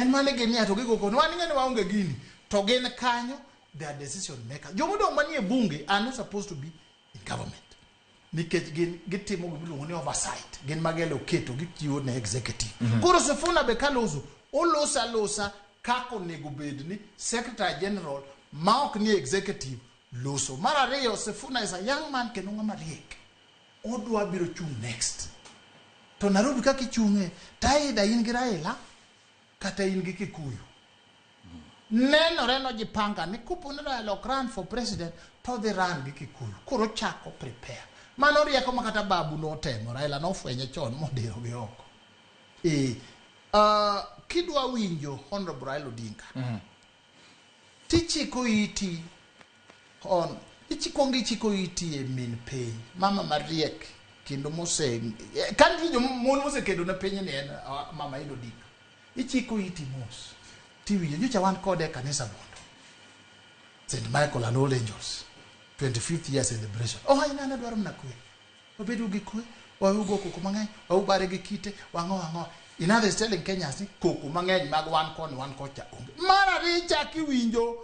En mane gin niya to gigo kono wan ing'e ni waonge gini to gin kanyo they are decision maker. Jomodong' manie bunge are not supposed to be in government nikech gin gitimo gima iluongo ni oversight gin magelo keto gichiwo ne executive. Koro Sifuna be kaloso oloso alosa kaka onego bed ni secretary general ma ok ni executive loso. Mar ariyo Sifuna is a young man kendo ng'ama riek. Odwa biro chung' next. To Nairobi kaka ichung'e, to either in gi Raila kata in gi Kikuyu. Nenore nojipanga ni kopo ni Raila ok run for president to odhi run gi Kikuyu. Koro ochako prepare. Mano rieko ma kata Babu notemo, Raila nofwenye chon modiro gi oko. E, kidwa winjo Honorable Raila Odinga, tichiko iti on ichikwongo ichiko iti e min piny mama mariek kendo mose ka nitie joma mon mosekedo ne piny ni en mama Ida Odinga ichiko iti mos tiwinjo nyocha wan kode e kanisa Bondo St Michael and All Angels 25th year celebration oh ina ne dwaro mana kwe wabedo gi kwe waugo koko mang'eny waubare gi kite wang'o ang'o in others telling Kenyans ni koko mang'eny mag wan koni wan kocha onge mar ariyo ichak iwinjo